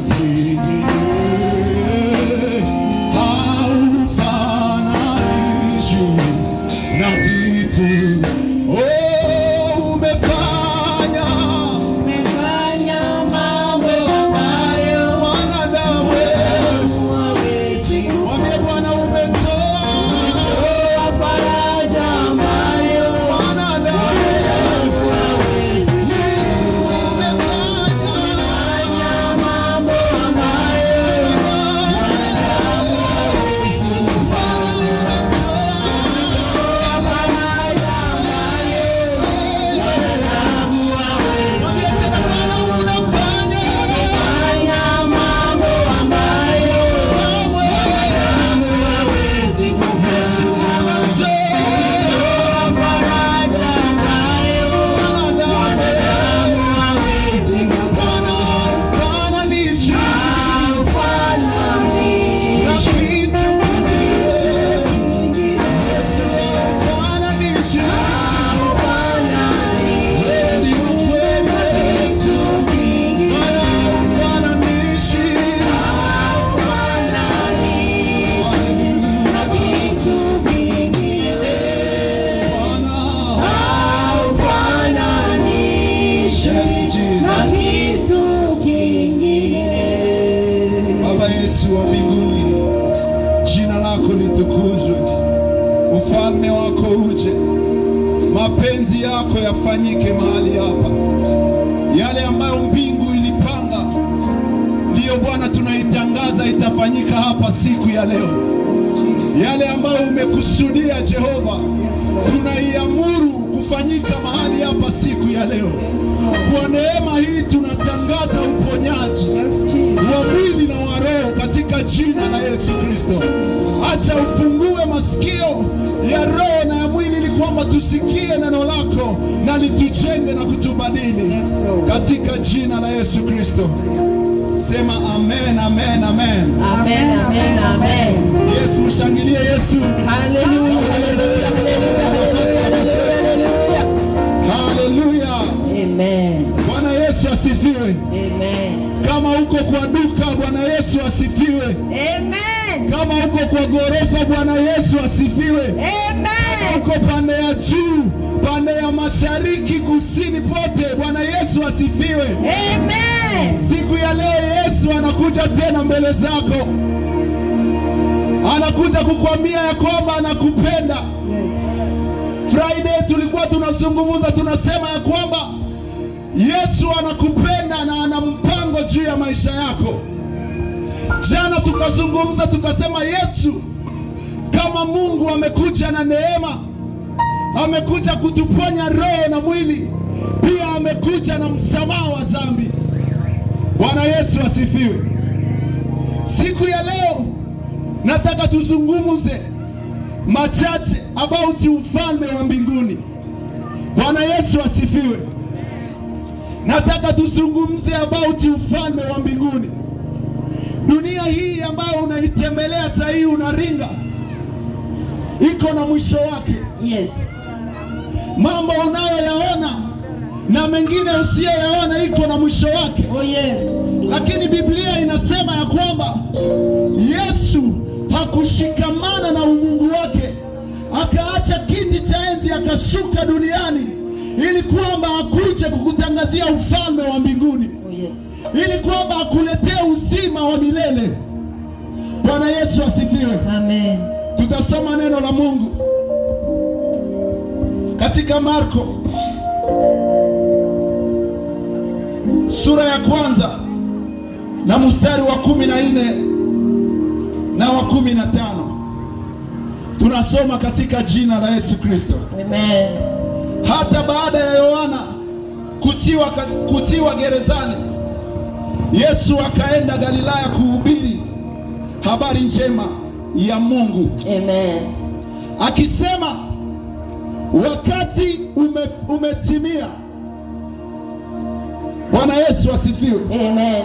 kingine, haufananishwi na kitu. Oh, umefanya Umefanya mambo ambayo mwanadamu, hawezi. Mwambie Bwana umetoa Toa faraja ambayo mwanadamu, hawezi. Yesu umefanya Mambo ambayo hawezi. Toa faraja ambayo mwanadamu hawezi. Mwambie tena Bwana unafanya Fanya mambo ambayo mwanadamu hawezi. Yesu unatoa Toa faraja ambayo mwanadamu hawezi. Bwana haufananishwi Haufananishwi na kitu kingine. Yesu haufananishwi. Wewe ni wa kweli Yesu. Bwana haufananishwi. Na kitu kingine. Bwana Haufananishwi Yes, Jesus. na kitu kingine. Baba yetu wa mbinguni, jina lako litukuzwe, ufalme wako uje, mapenzi yako yafanyike mahali hapa. Yale ambayo mbingu ilipanga ndiyo Bwana tunaitangaza itafanyika hapa siku ya leo. Yale ambayo umekusudia Jehova, tunaiamuru kufanyika mahali hapa siku ya leo. Kwa neema hii tunatangaza uponyaji wa mwili na wa roho katika jina la Yesu Kristo. Acha ufungue masikio ya roho na ya mwili ili kwamba tusikie neno lako na litujenge na kutubadili katika jina la Yesu Kristo. Sema amen, amen, amen. Amen, amen, amen. Yes, mshangilie Yesu. Hallelujah, hallelujah, hallelujah, hallelujah. Haleluya. Amen. Bwana Yesu asifiwe. Amen. Kama uko kwa duka, Bwana Yesu asifiwe. Amen. Kama uko kwa ghorofa, Bwana Yesu asifiwe. Amen. Uko pande ya juu, pande ya mashariki, kusini, pote, Bwana Yesu asifiwe. Amen. Siku ya leo Yesu anakuja tena mbele zako, anakuja kukwambia ya kwamba anakupenda. Friday tulikuwa tunazungumza, tunasema ya kwamba Yesu anakupenda na ana mpango juu ya maisha yako. Jana tukazungumza tukasema Yesu kama Mungu amekuja na neema, amekuja kutuponya roho na mwili, pia amekuja na msamaha wa dhambi. Bwana Yesu asifiwe. Siku ya leo nataka tuzungumze machache about ufalme wa mbinguni. Bwana Yesu asifiwe. Nataka tuzungumze about ufalme wa mbinguni. Dunia hii ambayo unaitembelea sasa hii unaringa, iko na mwisho wake. Mambo unayoyaona na mengine usiyoyaona iko na mwisho wake. Oh yes. Lakini Biblia inasema ya kwamba Yesu hakushikamana na umungu wake, akaacha kiti cha enzi akashuka duniani ili kwamba akuje kukutangazia ufalme wa mbinguni, Oh yes. ili kwamba akuletee uzima wa milele. Bwana Yesu asifiwe. Amen. Tutasoma neno la Mungu katika Marko sura ya kwanza na mstari wa 14 na wa 15. Tunasoma katika jina la Yesu Kristo. Amen. Hata baada ya Yohana kutiwa gerezani, Yesu akaenda Galilaya kuhubiri habari njema ya Mungu, Amen. akisema wakati umetimia. Bwana Yesu asifiwe. Amen.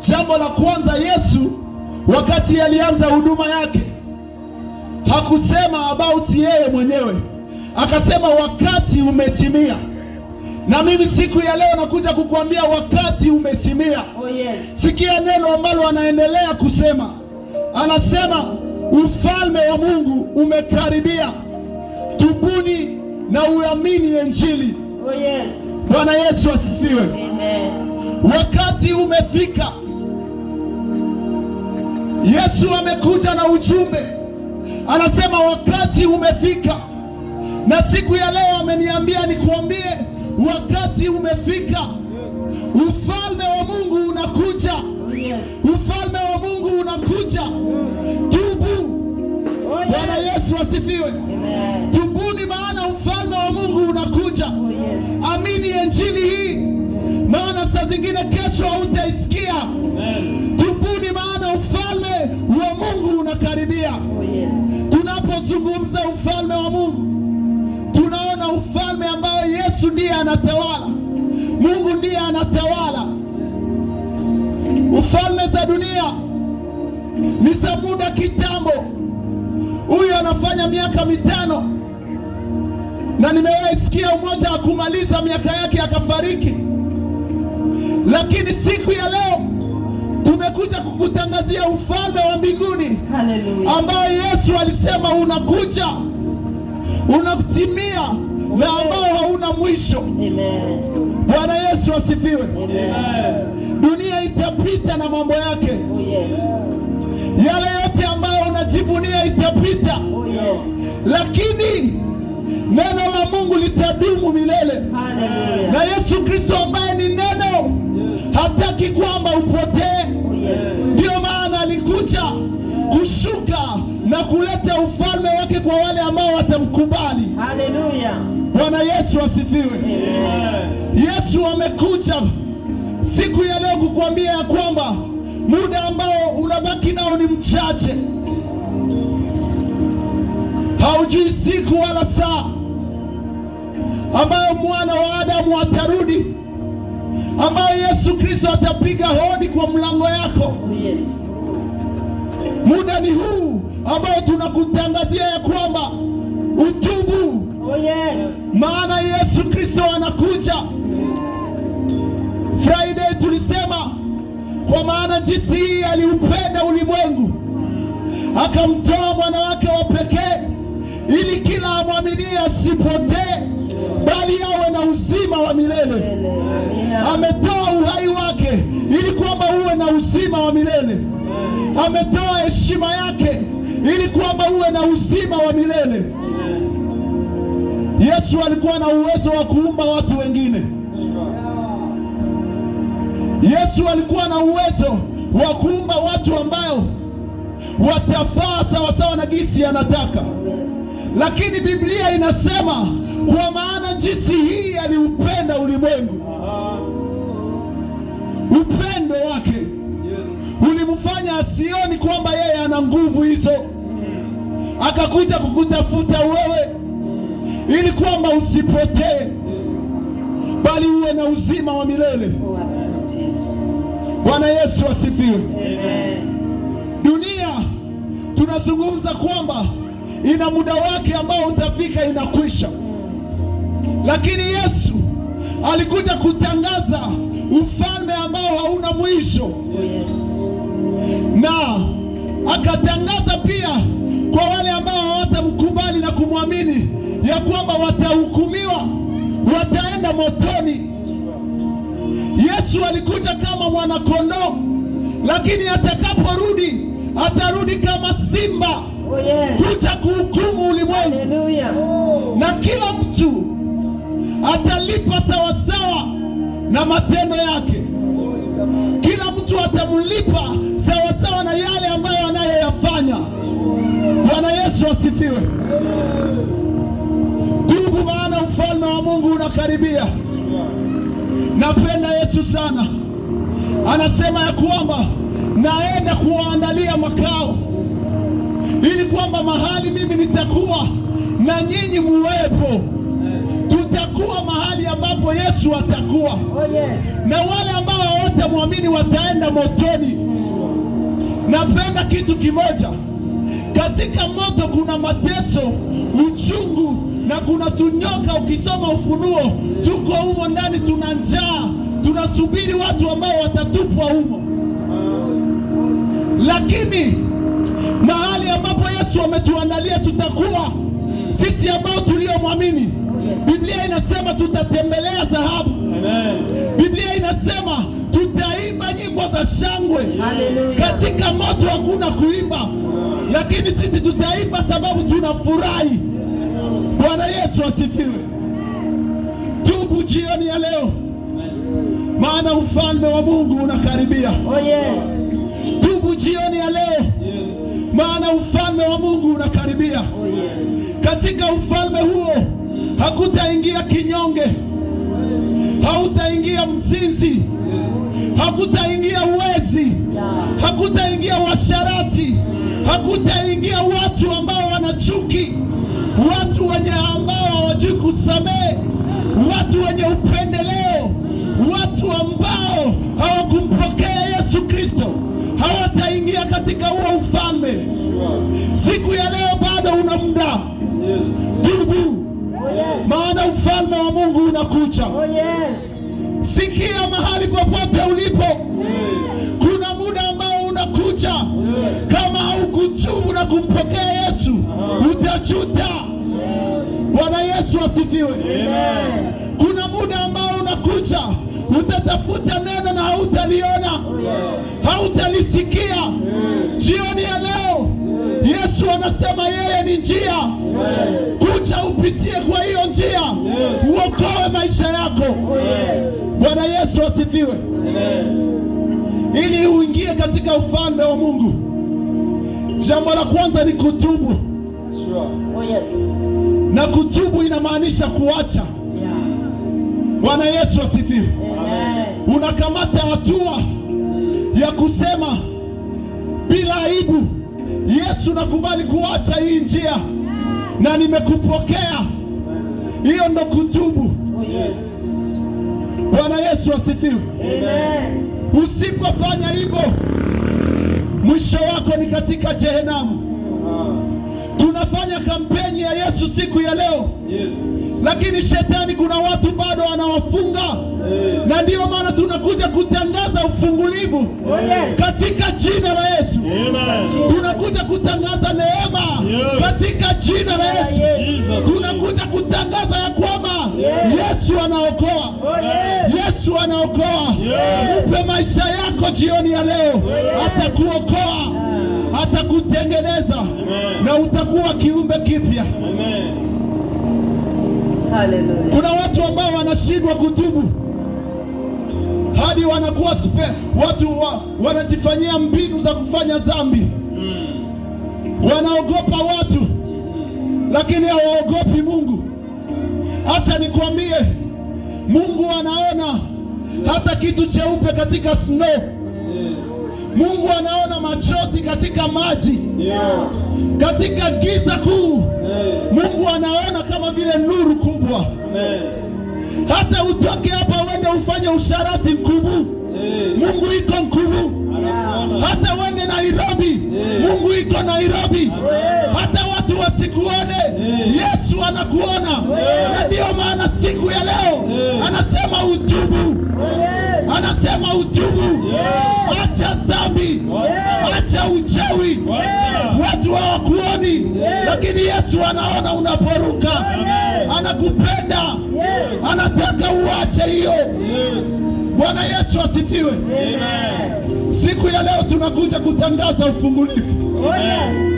Jambo la kwanza, Yesu wakati alianza huduma yake hakusema about yeye mwenyewe, akasema wakati umetimia. Na mimi siku ya leo nakuja kukuambia wakati umetimia. Oh yes. Sikia neno ambalo anaendelea kusema, anasema ufalme wa Mungu umekaribia, tubuni na uamini Injili. Oh yes. Bwana Yesu asifiwe. Amen. Wakati umefika. Yesu amekuja na ujumbe, anasema wakati umefika. Na siku ya leo ameniambia nikuambie, wakati umefika. Ufalme wa Mungu unakuja. Oh yes. Ufalme wa Mungu unakuja. Tubu. Oh yes. Bwana Yesu asifiwe. Amen. Tubuni, maana ufalme wa Mungu unakuja. Oh yes. Amini injili hii, maana saa zingine kesho hautaisikia. Tubuni, maana ufalme wa Mungu unakaribia. Oh yes. Tunapozungumza ufalme wa Mungu, tunaona ufalme ambao Yesu ndiye anatawala, Mungu ndiye anatawala. Ufalme za dunia ni za muda kitambo. Huyu anafanya miaka 5, na nimewahi sikia mmoja akumaliza miaka yake akafariki. Lakini siku ya leo tumekuja kukutangazia ufalme wa mbinguni Hallelujah. ambao Yesu alisema unakuja, unatimia, na ambao hauna mwisho. Amen. Bwana Yesu asifiwe. Amen. Dunia itapita na mambo yake, Oh yes. yale yote ambayo unajivunia itapita, Oh yes. lakini neno la Mungu litadumu milele. Hallelujah. Na Yesu Kristo ambaye ni neno hataki kwamba upotee. Oh yes. Ndiyo maana alikuja kushuka na kuleta ufalme wake kwa wale ambao watamkubali. Hallelujah. Bwana Yesu asifiwe. Amen. Yesu amekuja siku ya leo kukuambia ya kwamba muda ambao unabaki nao ni mchache. Haujui siku wala saa ambayo mwana wa Adamu atarudi, ambayo Yesu Kristo atapiga hodi kwa mlango yako. Oh yes. Muda ni huu ambao tunakutangazia ya kwamba utubu, Oh yes. maana Yesu Kristo anakuja. Friday tulisema, kwa maana jinsi hii aliupenda ulimwengu akamtoa mwana wake wa pekee, ili kila amwaminie asipotee, bali awe na uzima wa milele. Amina. Ametoa uhai wake ili kwamba uwe na uzima wa milele. Ametoa heshima yake ili kwamba uwe na uzima wa milele. Yesu alikuwa na uwezo wa kuumba watu wengine. Yesu alikuwa na uwezo wa kuumba watu ambao watafaa sawasawa na gisi anataka. Lakini Biblia inasema kwa maana jinsi hii aliupenda ulimwengu. Upendo wake ulimfanya asioni kwamba yeye ana nguvu hizo, akakuja kukutafuta wewe ili kwamba usipotee, bali uwe na uzima wa milele. Oh, asante Yesu. Bwana Yesu asifiwe. Amen. Dunia tunazungumza kwamba ina muda wake ambao utafika, inakwisha. Lakini Yesu alikuja kutangaza ufalme ambao hauna mwisho. Oh, yes. Na akatangaza pia kwa wale ambao hawatamkubali na kumwamini ya kwamba watahukumiwa, wataenda motoni. Yesu alikuja kama mwanakondoo, lakini atakaporudi atarudi kama simba. Oh, yes. Kuja kuhukumu ulimwengu. Hallelujah. Na kila mtu atalipa sawasawa na matendo yake. Kila mtu atamlipa sawasawa na yale ambayo anayoyafanya. Bwana Yesu asifiwe. Tubu, maana ufalme wa Mungu unakaribia. Napenda Yesu sana. Anasema ya kwamba naenda kuwaandalia makao, ili kwamba mahali mimi nitakuwa na nyinyi muwepo. Tutakuwa mahali ambapo Yesu atakuwa. Oh, yes. Na wale ambao hawatamwamini wataenda motoni. Napenda kitu kimoja. Katika moto kuna mateso, uchungu Na kuna tunyoka, ukisoma Ufunuo, tuko humo ndani, tuna njaa, tunasubiri watu ambao watatupwa humo. Lakini mahali ambapo Yesu ametuandalia tutakuwa sisi ambao tuliomwamini. Biblia inasema tutatembelea dhahabu. Amen. Biblia inasema tutaimba nyimbo za shangwe. Hallelujah. Katika moto hakuna kuimba, lakini sisi tutaimba sababu tunafurahi. Bwana Yesu asifiwe. Tubu jioni ya leo, maana ufalme wa Mungu unakaribia. Oh yes. Tubu jioni ya leo, Yes. maana ufalme wa Mungu unakaribia. Oh yes. Katika ufalme huo hakutaingia kinyonge, hautaingia mzinzi, hakutaingia wezi, Yeah. hakutaingia washarati, hakutaingia watu ambao wana chuki, watu wenye ambao hawajui kusamehe, watu wenye upendeleo, watu ambao hawakumpokea Yesu Kristo, hawataingia katika huo ufalme. Sure. Siku ya leo bado una muda, Yes. tubu, Oh yes. maana ufalme wa Mungu unakuja. Oh yes. Sikia mahali popote ulipo, kuna muda ambao unakuja. Kama haukutubu na kumpokea Yesu, utajuta. Bwana Yesu asifiwe. Amen. Kuna muda ambao unakuja, utatafuta neno na hautaliona, hautalisikia. Jioni ya leo Yesu anasema yeye ni njia. Kuja upitie kwa hiyo njia, uokoe maisha yako. Oh yes. Bwana Yesu asifiwe. Amen. Ili uingie katika ufalme wa Mungu, jambo la kwanza ni kutubu, Sure. Oh yes. na kutubu inamaanisha kuacha. Yeah. Bwana Yesu asifiwe. Amen. Unakamata hatua ya kusema bila aibu, Yesu, nakubali kuacha hii njia na nimekupokea. Hiyo ndo kutubu. Oh yes. Bwana Yesu asifiwe. Amen. Usipofanya hivyo, mwisho wako ni katika jehenamu. Tunafanya kampeni ya Yesu siku ya leo, Yes. lakini shetani, kuna watu bado anawafunga, na ndiyo maana tunakuja kutangaza ufungulivu Oh yes. katika jina la Yesu. Amen. Tunakuja kutangaza neema Yes. katika jina la Yesu. Jesus. Tunakuja kutangaza ya kwamba Yes. Yesu anaokoa. Oh yes. Yesu anaokoa. Yes. Mpe maisha yako jioni ya leo, atakuokoa, atakutengeneza na utakuwa kiumbe kipya. Amen. Hallelujah. Kuna watu ambao wanashindwa kutubu hadi wanakuwa watu wanajifanyia mbinu za kufanya dhambi, wanaogopa watu lakini hawaogopi Mungu. Acha nikwambie, Mungu anaona hata kitu cheupe katika snow. Mungu anaona machozi katika maji, Yeah. katika giza kuu. Mungu anaona kama vile nuru kubwa. Amen. Hata utoke hapa uende ufanye usharati mkubwa, Mungu iko mkubwa. Anakuona. Hata uende Nairobi, Mungu iko Nairobi. Hata watu wasikuone, Yesu anakuona. Na ndiyo maana siku ya leo anasema utubu, anasema utubu, acha dhambi, acha uchawi. Watu hawakuoni, lakini Yesu anaona unaporuka, anakupenda, anataka uache hiyo. Bwana Yesu asifiwe. Amen. Siku ya leo tunakuja kutangaza ufungulivu. Oh yes.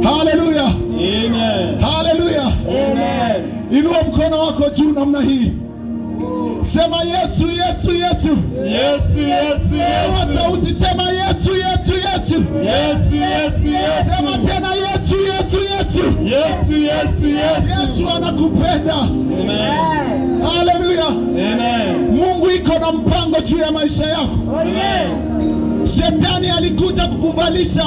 Haleluya, Amen. haleluya. Amen. Inua mkono wako juu namna hii, sema Yesu, Yesu, Yesu. Yesu, Yesu, Inua Yesu. sauti, sema Yesu, Yesu, Yesu. Yesu, Yesu, Yesu. Sema tena Yesu, Yesu, Yesu. Yesu, Yesu, Yesu. Yesu anakupenda. Amen. Haleluya. Amen. Mungu iko na mpango juu ya maisha yako. Oh yes. Shetani alikuja kukuvalisha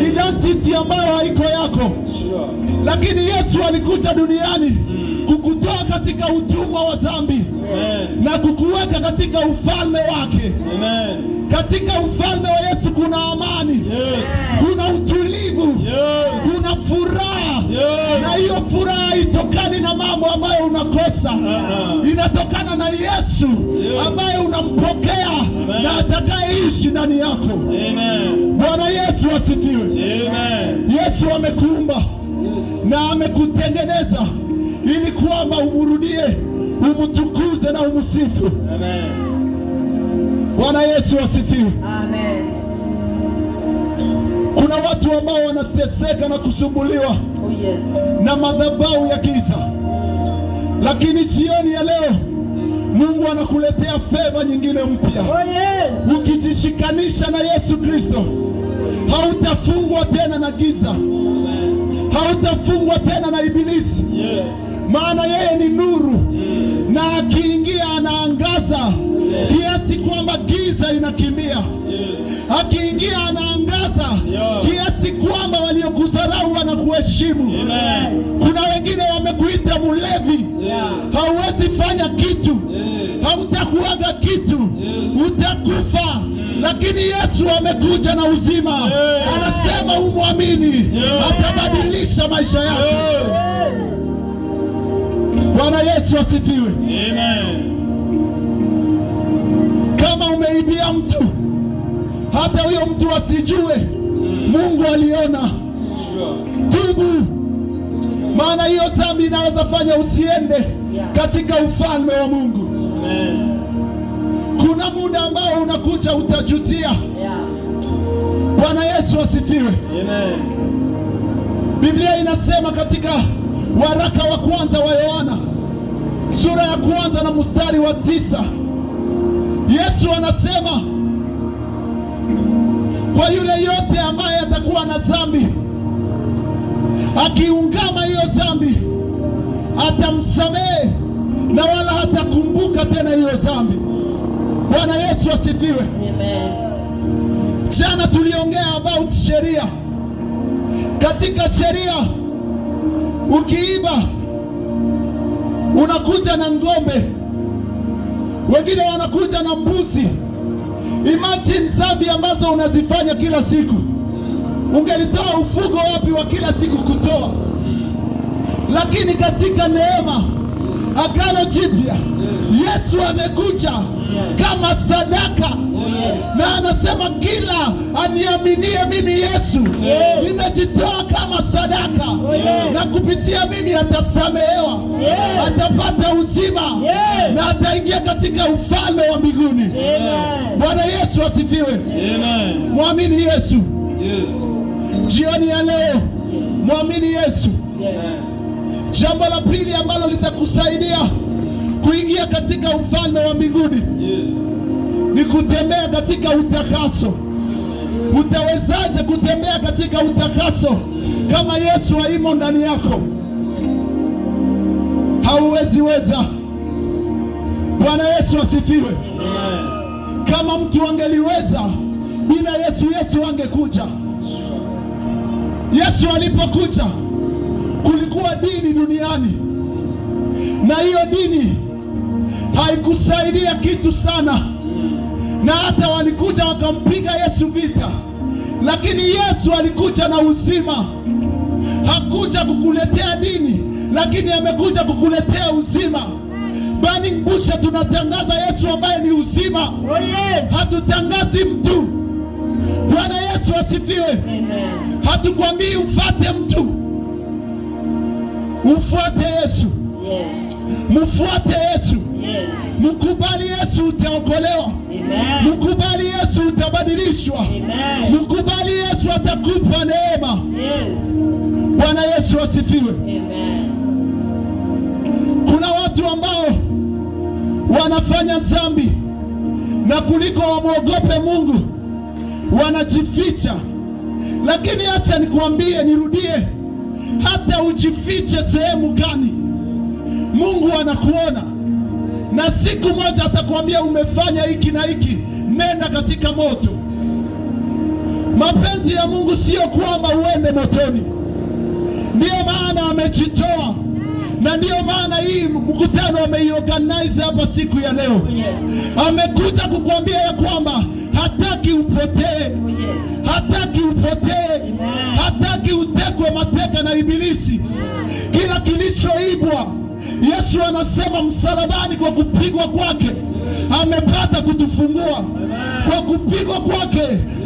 identity ambayo haiko yako, Sure. lakini Yesu alikuja duniani kukutoa katika utumwa wa dhambi Amen. na kukuweka katika ufalme wake. Amen. Katika ufalme wa Yesu kuna amani, Yes. kuna utulivu, Yes. kuna furaha, Yes. na hiyo furaha haitokani na mambo makosa, inatokana na Yesu ambaye unampokea na atakayeishi ndani yako. Amen. Bwana Yesu asifiwe. Amen. Yesu amekuumba na amekutengeneza ili kwamba umrudie, umtukuze na umsifu. Amen. Bwana Yesu asifiwe. Amen. Kuna watu ambao wanateseka na kusumbuliwa Oh yes. na madhabahu ya giza, lakini jioni ya leo Mungu anakuletea favor nyingine mpya. Oh yes. Ukijishikanisha na Yesu Kristo, hautafungwa tena na giza, hautafungwa tena na ibilisi, maana yeye ni nuru, na akiingia anaangaza kiasi kwamba giza inakimbia. Akiingia anaangaza kiasi kwamba waliokudharau wanakuheshimu. Kuna wengine wamekuita mlevi, hauwezi fanya kitu, hautakuaga kitu, utakufa. Lakini Yesu amekuja na uzima, anasema umwamini, atabadilisha maisha yako. Bwana Yesu asifiwe. Amen. Kama umeibia mtu, hata huyo mtu asijue, Mungu aliona. Tubu, maana hiyo dhambi inaweza fanya usiende katika ufalme wa Mungu. Amen. Kuna muda ambao unakuja utajutia. Bwana Yesu asifiwe. Amen. Biblia inasema katika waraka wa kwanza wa Yohana sura ya kwanza na mstari wa 9, Yesu anasema kwa yule yote ambaye atakuwa na dhambi, akiungama hiyo dhambi atamsamehe na wala hatakumbuka tena hiyo dhambi. Bwana Yesu asifiwe. Amen. Jana tuliongea about sheria. Katika sheria ukiiba unakuja na ng'ombe, wengine wanakuja na mbuzi. Imagine dhambi ambazo unazifanya kila siku, ungelitoa ufugo wapi wa kila siku kutoa? Lakini katika neema, Agano Jipya, Yesu amekuja kama sadaka na anasema kila aniaminie mimi Yesu, nimejitoa kama sadaka, na kupitia mimi atasamehewa, atapata uzima na ataingia katika ufalme wa mbinguni. Amen. Bwana Yesu asifiwe. Amen. Mwamini Yesu Yes. jioni ya leo, mwamini Yesu. Jambo la pili ambalo litakusaidia kuingia katika ufalme wa mbinguni ni kutembea katika utakaso. Utawezaje kutembea katika utakaso kama Yesu haimo ndani yako? Hauwezi weza. Bwana Yesu asifiwe. Kama mtu angeliweza bila Yesu, Yesu angekuja. Yesu alipokuja kulikuwa dini duniani, na hiyo dini haikusaidia kitu sana, na hata walikuja wakampiga Yesu vita, lakini Yesu alikuja na uzima. Hakuja kukuletea dini, lakini amekuja kukuletea uzima. Burning Bush tunatangaza Yesu ambaye ni uzima. Oh yes. Hatutangazi mtu. Bwana Yesu asifiwe. Amen. Hatukwambii ufate mtu, ufuate Yesu, Yes. mfuate Yesu, Yes. mkubali Yesu, utaokolewa. Amen. Mkubali Yesu, utabadilishwa. Amen. Mkubali Yesu, atakupa neema. Yes. Bwana Yesu asifiwe. Amen. Kuna watu ambao wanafanya dhambi na kuliko wamwogope Mungu wanajificha, lakini acha nikuambie, nirudie, hata ujifiche sehemu gani, Mungu anakuona, na siku moja atakwambia umefanya hiki na hiki, nenda katika moto. Mapenzi ya Mungu sio kwamba uende motoni. Ndiyo maana amejitoa, na ndiyo maana hii mkutano ameiorganize hapa siku ya leo. Yes. Amekuja kukuambia ya kwamba hataki upotee, Oh yes. hataki upotee, hataki utekwe mateka na ibilisi. Kila kilichoibwa, Yesu anasema msalabani, kwa kupigwa kwake amepata kutufungua. Kwa kupigwa kwake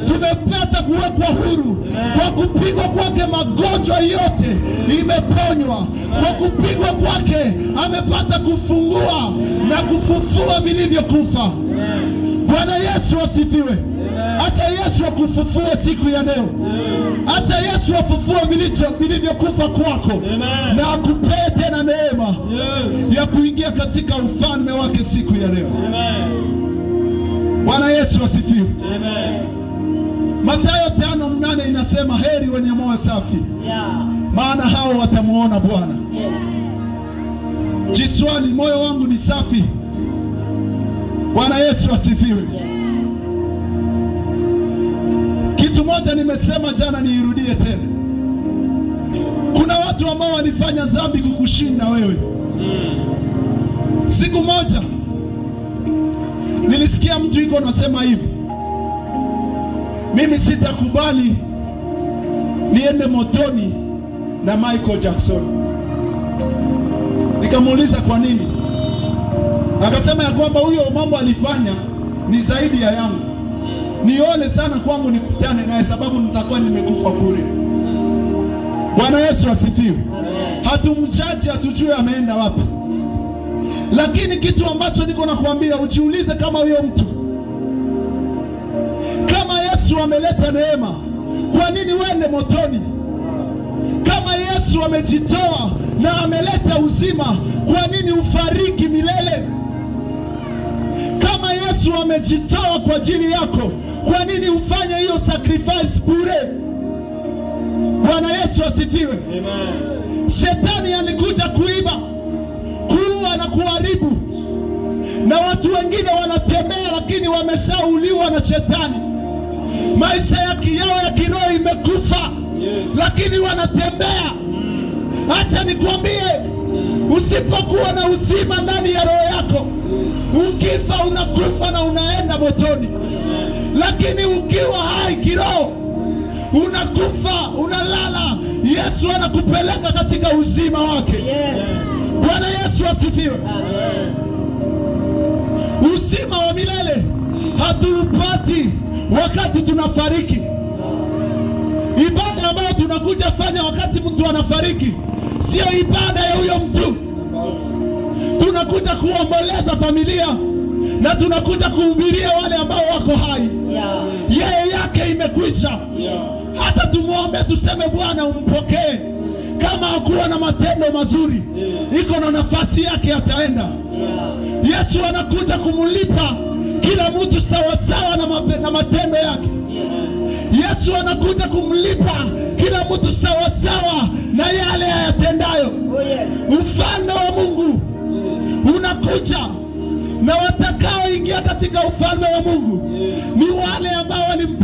tumepata kuwekwa huru. Kwa kupigwa kwake magonjwa yote imeponywa. Kwa kupigwa kwake amepata kufungua na kufufua vilivyokufa. Bwana Yesu asifiwe. Acha Yesu akufufue siku ya leo. Acha Yesu afufue vilivyokufa kwako na akupee tena neema ya kuingia katika ufalme wake siku ya leo. Bwana Yesu asifiwe. Mathayo 5:8 inasema, heri wenye moyo safi, maana hao watamuona Bwana. Jiswali, moyo wangu ni safi? Bwana Yesu asifiwe. Kitu moja nimesema jana, niirudie tena. Kuna watu ambao walifanya dhambi kukushinda wewe. Siku moja nilisikia mtu iko nasema hivi, mimi sitakubali niende motoni na Michael Jackson. Nikamuuliza kwa nini? Akasema ya kwamba huyo mambo alifanya ni zaidi ya yangu, nione sana kwangu nikutane naye, sababu nitakuwa nimekufa bure. Bwana Yesu asifiwe. Hatumjaji, hatujui ameenda wapi, lakini kitu ambacho niko nakuambia, ujiulize kama huyo mtu, kama Yesu ameleta neema, kwa nini uende motoni? Kama Yesu amejitoa na ameleta uzima, kwa nini ufariki milele? Kama Yesu amejitoa kwa ajili yako, kwa nini ufanye hiyo sacrifice bure? Bwana Yesu asifiwe. Amen. Shetani alikuja kuiba, kuua na kuharibu, na watu wengine wanatembea lakini wameshauliwa na shetani. Maisha yao ya kiroho imekufa, lakini wanatembea. Acha nikwambie, usipokuwa na uzima ndani ya roho yako, ukifa unakufa na unaenda motoni. Lakini ukiwa hai kiroho, unakufa unalala, Yesu anakupeleka katika uzima wake. Bwana Yesu asifiwe. Uzima wa milele hatuupati wakati tunafariki. Ibada ambayo tunakuja fanya wakati mtu anafariki sio ibada ya huyo mtu. Tunakuja kuomboleza familia na tunakuja kuhubiria wale ambao wako hai. Yeye yake imekwisha. Hata tumwombe tuseme, Bwana umpokee, kama hakuwa na matendo mazuri, iko na nafasi yake, ataenda. Yesu anakuja kumulipa kila mtu sawasawa na matendo yake. Yesu anakuja kumlipa kila mtu sawasawa na yale ayatendayo. Ufalme wa Mungu unakuja, na watakaoingia katika ufalme wa Mungu ni wale ambao walimpokea.